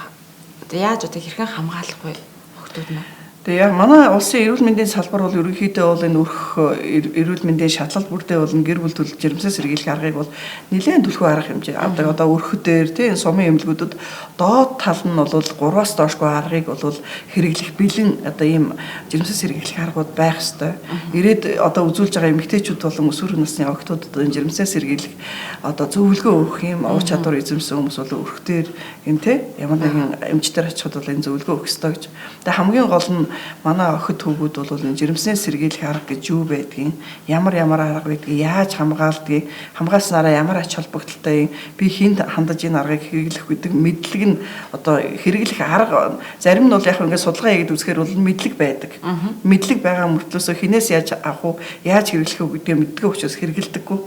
яаж одоо хэрхэн хамгаалах вэ охтууд маань? Тэгээ яг манай улсын эрүүл мэндийн салбар бол ерөнхийдөө бол энэ өрх эрүүл мэндийн шатлал бүрдээ бол гэр бүл төлөв жирэмсээс сэргийлэх аргыг бол нэлээд түлхүү арга хэмжээ авдаг. Одоо өрхө дээр тийм сумын эмнэлгүүдэд доод тал нь бол 3-аас доошгүй аргыг бол хэрэглэх бэлэн одоо ийм жирэмсээс сэргийлэх аргууд байх ёстой. Ирээд одоо үзүүлж байгаа эмэгтэйчүүд болон өсвөр насны охтууд одоо энэ жирэмсээс сэргийлэх одоо зөвлөгөө өгөх юм ур чадвар эзэмсэн хүмүүс бол өрх дээр энэ тийм ямар нэгэн эмчтэр очиход бол энэ зөвлөгөө өгөх ёстой гэж. Тэгээ хамгийн гол нь манай охид хүүгүүд бол энэ жирэмснээс сэргийлэх арга гэж юу байдгийг, ямар ямар арга байдгийг, яаж хамгаалдгийг, хамгаалснараа ямар ач холбогдолтой юм, би хүнд хандаж энэ аргыг хэрэглэх гэдэг мэдлэг нь одоо хэрэглэх арга зарим нь бол яг ингээд судалгаа хийгээд үзэхээр бол мэдлэг байдаг. Мэдлэг байгаа мөртлөөсөө хинээс яаж авах уу, яаж хэрэглэх үү гэдгээ мэддэг учраас хэрэглэдэггүй.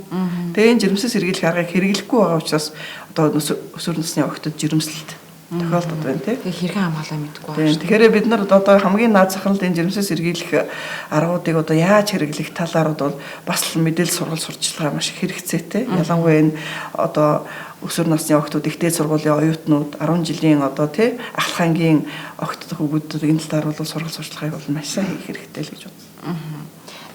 Тэгээ энэ жирэмснээс сэргийлэх аргыг хэрэглэхгүй байгаа учраас одоо өсвөр насны охидод жирэмслэлт тохиолдод байна тий. Тэгээ хэрхэн хамгаалаа мэдэхгүй байна. Тэгэхээр бид нар одоо хамгийн наад зах нь энэ жирэмсээс сэргийлэх аргуудыг одоо яаж хэрэглэх талаар бол бас л мэдээлэл сургал сурчлагаа маш их хэрэгцээтэй. Ялангуяа энэ одоо өсвөр насны охидууд ихтэй сургуулийн оюутнууд 10 жилийн одоо тий ахлах ангийн охид хүүгүүдүүд энэ талаар бол сургал сурчлагыг бол маш сайн хийх хэрэгтэй л гэж бодсон.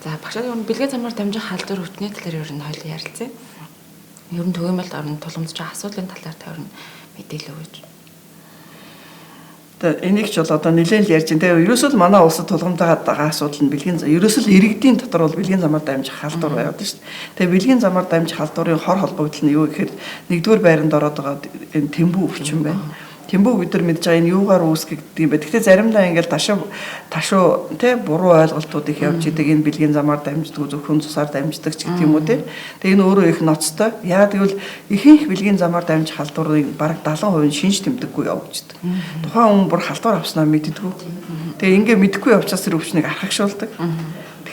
За багшаа ер нь бэлгийн замаар дамжин халдвар өвчний талаар ер нь хоёул ярилцъя. Ер нь түгээмэл орон тулгамдж байгаа асуудлын талаар та ер нь мэдээлэл өгөөч. Энийг ч бол одоо нэлээд л ярьж байна. Тэгээ ерөөсөө л манай улсад тулгамдаад байгаа асуудал нь бэлгийн ерөөсөө л иргэдийн дотор бол бэлгийн замаар дамжих халдвар байгаад шүү дээ. Тэгээ бэлгийн замаар дамжих халдварын хор холбогдол нь юу гэхээр нэгдүгээр байранд ороод байгаа энэ тэмбүү өвчин байна. Тэмбүү бид нар мэдж байгаа энэ юугаар үүсгэгддэг юм бэ? Гэхдээ заримдаа ингээл ташуу тий буруу ойлголтууд их явж идэг. Энэ бэлгийн замаар дамждаг, зөвхөн цусаар дамждаг ч гэх юм уу тий. Тэгээ энэ өөрөө их ноцтой. Яагаад гэвэл ихэнх бэлгийн замаар дамжих халдварын бараг 70% нь шинж тэмдэггүй явагддаг. Тухайн хүн бүр халдвар авснаа мэддэггүй. Тэгээ ингээ мэдэхгүй явчаас тэр өвчнийг архагшуулдаг.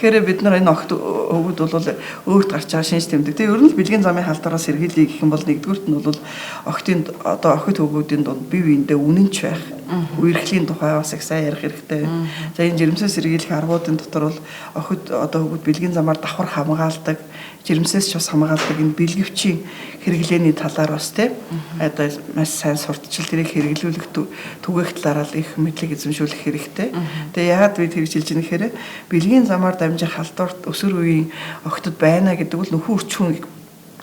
Тэгэхээр бид нар энэ охид хөвгүүд бол өөрт гарч байгаа шинж тэмдэг. Тэгээ ер нь л бэлгийн замын халдвараас сэргийлье гэх юм бол нэгдүгüрт нь бол охидын одоо охид хөвгүүдийн дунд бие биендээ үнэнч байх, үерхлийн тухай бас их сайн ярих хэрэгтэй. За энэ жирэмсээс сэргийлэх аргуудын дотор бол охид одоо хөвгүүд бэлгийн замаар давхар хамгаалдаг, жирэмсээс ч бас хамгаалдаг энэ бэлгэвчийн хэрэглээний талаар бас тийм одоо маш сайн сурталчил тэрийг хэрэглүүлэх түгээх талаараа л их мэдлэг эзэмшүүлэх хэрэгтэй. Тэгээ яагаад би тэгж хэлж байгаа нэхэр бэлгийн замаар дамжих халдварт өсвөр үеийн охидод байна гэдэг бол нөхөн үрчхүүн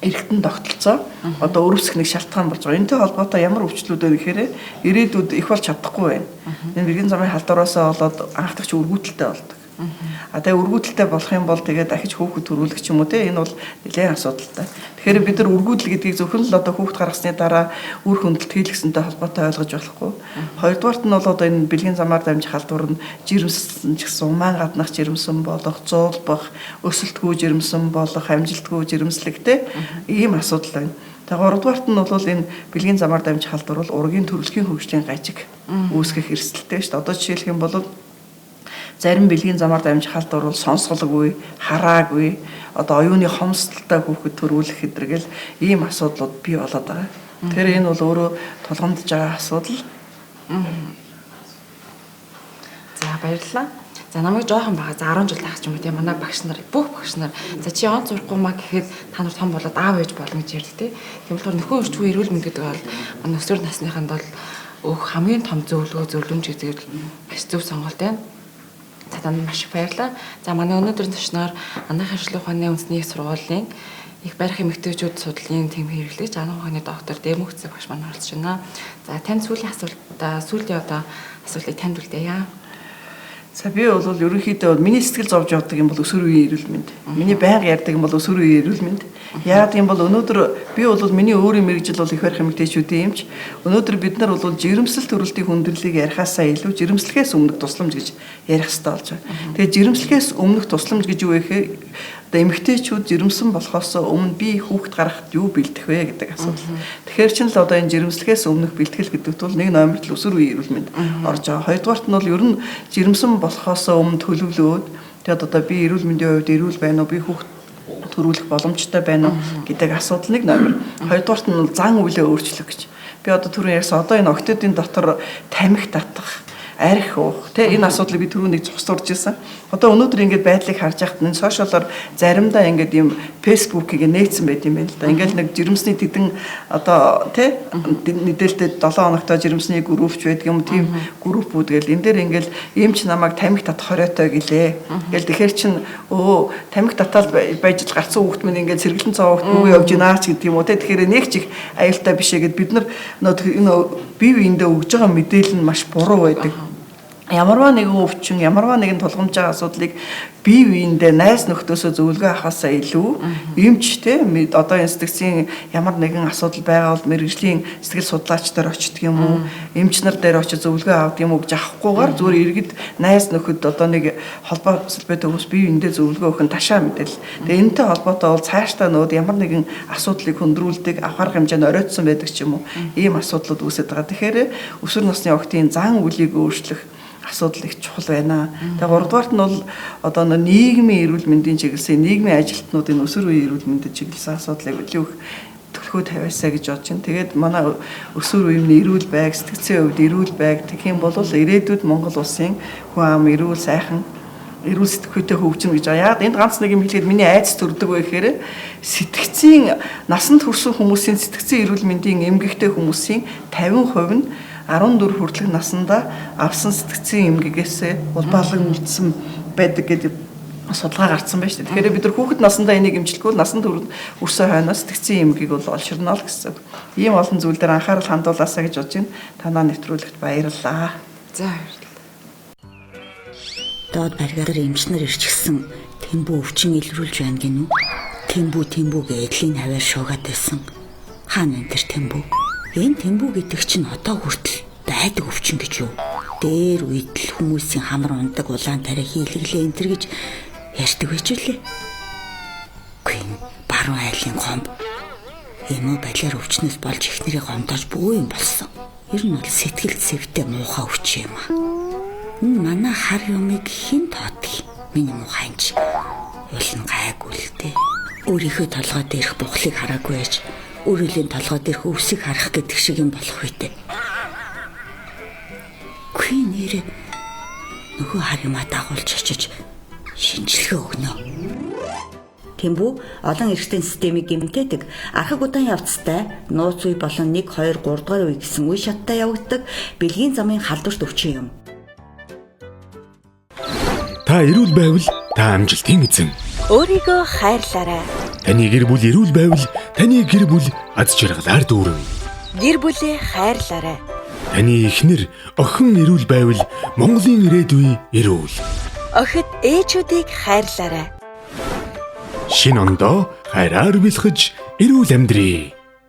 эргэтэн тогтолцоо одоо өрөвсөх нэг шалтгаан болж байгаа. Энэтэй холбоотой ямар өвчлүүд вэ гэхээр ирээдүйд их болж чадахгүй байна. Энэ бэлгийн замын халдвараасаа болоод анхдагч өргүүдэлтэй болдог. А тэгээ өргүүдэлтэй болох юм бол тэгээ дахиж хүүхэд төрүүлэх ч юм уу те энэ бол нэлээд асуудалтай. Тэгэхээр бид нар өргүүдэл гэдгийг зөвхөн л одоо хүүхэд гаргасны дараа үр хөндлөлт хийлгэсэнтэй холбоотой ойлгож болохгүй. Хоёрдугаарт нь бол одоо энэ бэлгийн замаар дамжих халдвар нь жирэмсэн ч гэсэн умаан гаднах жирэмсэн болох, зуулбах, өсөлтгүй жирэмсэн болох, амжилтгүй жирэмслэг те ийм асуудал байна. Тэгээ гуравдугаарт нь бол энэ бэлгийн замаар дамжих халдвар бол ургийн төрөлхийн хөгжлийн гажиг үүсгэх эрсдэлтэй шүү дээ. Одоо жишээлх юм бол зарим бэлгийн замаар дамжих халдвар бол сонсголгүй, хараагүй, одоо оюуны хомсдолтой хүүхэд төрүүлэх гэдэргэл ийм асуудлууд бий болоод байгаа. Тэгэхээр энэ бол өөрөө тулгамдж байгаа асуудал. За баярлалаа. За намайг жоохон байгаа. За 10 жил таах ч юм уу тийм манай багш нар бүх багш нар за чи он зурхгүй маа гэхэд та нар том болоод аав ээж болно гэж ярьдаг тийм. Тийм болохоор нөхөн өрчгүй эрүүл мэнд гэдэг бол манай өсвөр насныханд бол өөх хамгийн том зөвлөгөө зөвлөмж гэдэг маш зөв сонголт байна. За танд маш их баярлалаа. За манай өнөөдрийн зочноор Анаах харшлах ухааны үндэсний их сургуулийн их барих эмэгтэйчүүд судлалын тэмхий хэрэглэгч анаах ухааны доктор Дэмүгцэг багш маань оролцож байна. За танд сүүлийн асуултаа сүүлийн одоо асуултыг танд үлдээе. За би бол ерөнхийдөө миний сэтгэл зовж явдаг юм бол өсвөр үеийн эрүүл мэнд. Миний байнга ярьдаг юм бол өсвөр үеийн эрүүл мэнд. Яагаад юм бол өнөөдөр би бол миний өөрийн мэргэжил бол их барих эмэгтэйчүүдийн эмч. Өнөөдөр бид нар бол жирэмслэл төрөлтийн хүндрэлийг ярихаасаа илүү жирэмслэхээс өмнөх тусламж гэж ярих хэрэгтэй болж байгаа. Тэгээ жирэмслэхээс өмнөх тусламж гэж юу вэ гэхээр одоо эмэгтэйчүүд жирэмсэн болохоос өмнө би хүүхэд гаргахад юу бэлдэх вэ гэдэг асуудал. Тэгэхээр чинь л одоо энэ жирэмслэхээс өмнөх бэлтгэл гэдэгт бол нэг номерт л өсвөр үеийн эрүүл мэнд орж байгаа. Хоёрдугаарт нь бол ер нь жирэмсэн болохоос өмнө төлөвлөөд тэгээд одоо би эрүүл мэндийн хувьд эрүүл байна уу, би хүүхэд төрүүлэх боломжтой байна уу гэдэг асуудал нэг номер. Хоёрдугаарт нь зан үйлээ өөрчлөх гэж. Би одоо түрүүн ярьсан одоо энэ октодын дотор тамхи татах, арх уух тий энэ асуудлыг би түрүү нэг зогсдорж ирсэн. Одоо өнөөдөр ингээд байдлыг харж байхад энэ сошиалор заримдаа ингээд юм фэйсбүүкийг нээсэн байт юм байна л да. Ингээд нэг жирэмсний тэдэн одоо тий мэдээлэлтэй 7 хоногтой жирэмсний группч байдаг юм тийм группүүд гэл энэ дээр ингээд эмч намайг тамхи татах хориотой гэлээ. Гэл тэгэхэр чин өө тамхи татаал байж л гарцсан хүүхд минь ингээд сэргэлэн цаа хүүхд нүгөө явж гинаа ч гэдэг юм уу тий. Тэгэхээр нэг ч их аюултай биш ээ гэд бид нар энэ бие биендээ өгж байгаа мэдээлэл нь маш буруу байдаг. Ямарваа нэгэн өвчин, ямарваа нэгэн тулгамж байгаа асуудлыг бие биендээ найз нөхдөөсөө зөвлөгөө авахаасаа илүү эмч те одоо энэ сэтгцийн ямар нэгэн асуудал байгаа бол мэргэжлийн сэтгэл судлаач дээр очдөг юм уу, эмч нар дээр очиж зөвлөгөө авдаг юм уу гэж авахгүйгээр зүгээр иргэд найз нөхөд одоо нэг холбоо сэлбэтэй хүмүүс бие биендээ зөвлөгөө өгөх нь ташаа мэдээлэл. Тэгээ энэтэй холбоотой бол цаашдаа нүүд ямар нэгэн асуудлыг хөндрүүлдэг, авах арга хэмжээнд оройтсон байдаг ч юм уу, ийм асуудлууд үүсэж байгаа. Тэгэхээр өсвөр насны охидын зан үйлийг өөрчлөх асуудал их чухал байна. Тэгээ гуравдугаарт нь бол одоо нийгмийн эрүүл мэндийн чиглэсэн нийгмийн ажилтнуудын өсвөр үеийн эрүүл мэндэд чиглэсэн асуудлыг илүү их төлхөө тавиасаа гэж бодож байна. Тэгээд манай өсвөр үеийн эрүүл байг, сэтгцийн хувьд эрүүл байг тэгэх юм бол ирээдүйд Монгол улсын хүн ам эрүүл сайхан эрүүл сэтгхүйтэй хөгжинэ гэж байгаа. Яг энд ганц нэг юм хэлэхэд миний айц төрдөг вэ гэхээр сэтгцийн насанд хүрсэн хүмүүсийн сэтгцийн эрүүл мэндийн эмгэгтэй хүмүүсийн 50% нь 14 хүртэлх наснда авсан сэтгцийн эмгэгээсээ улбаалан үлдсэн байдаг гэдэг судалгаа гарцсан байна шүү дээ. Тэгэхээр бид нар хүүхэд насандаа энийг эмчлэхгүй насанд хүрсэн хойноос сэтгцийн эмгэгийг бол олширно л гэсэн. Ийм олон зүйл дээр анхаарал хандуулаасаа гэж бодож байна. Танаа нэвтрүүлэгт баярлалаа. За баярлалаа. Доод баригаар эмч нар ирчихсэн тэмбүү өвчин илрүүлж байна гинүү. Тэмбүү тэмбүү гэж эдлийн хаваар шуугаад байсан. Хаана энэ тэр тэмбүү? Энэ тэмбүү гэдэг чинь одоо хүртэл байдаг өвчин гэж юу? Дээр үед л хүмүүсийн хамар ундаг улаан тариа хийлэглээ энэ төр гэж ярьдаг байж үлээ. Үгүй энэ баруун айлын гомб. Эмо балиар өвчнөөс болж эхнэрийг гомдоож бүү юм болсон. Ер нь бол сэтгэл зэвтэй муухай өвчин юм аа. Энэ манай хар юмыг хэн тоодгийг миний муухай анч уул нь гайгүй л дээ. Өөрийнхөө толгой дээрх бухлыг хараагүй байж өөрийн толгой дээрх өвсийг харах гэдэг шиг юм болох үедээ. Үгүй нэрээ нөгөө хар юмаа дагуулж очиж шинжилгээ өгнө. Тэмбүү олон эрхтэн системийг гэмтээдэг. Архаг удаан явцтай нууц үе болон 1 2 3 дугаар үе гэсэн үе шаттай явагддаг бэлгийн замын халдварт өвчин юм. Та эрүүл байвал та амжилтын эзэн. Өөрийгөө хайрлаарай. Таны гэр бүл эрүүл байвал таны гэр бүл аз жаргалаар дүүрэн. Гэр бүлээ хайрлаарай. Таны эхнэр охин эрүүл байвал Монголын ирээдүй эрүүл. Охид ээжүүдийг хайрлаарай. Шинэ ондоо хайраар бэлхэж эрүүл амьдрий.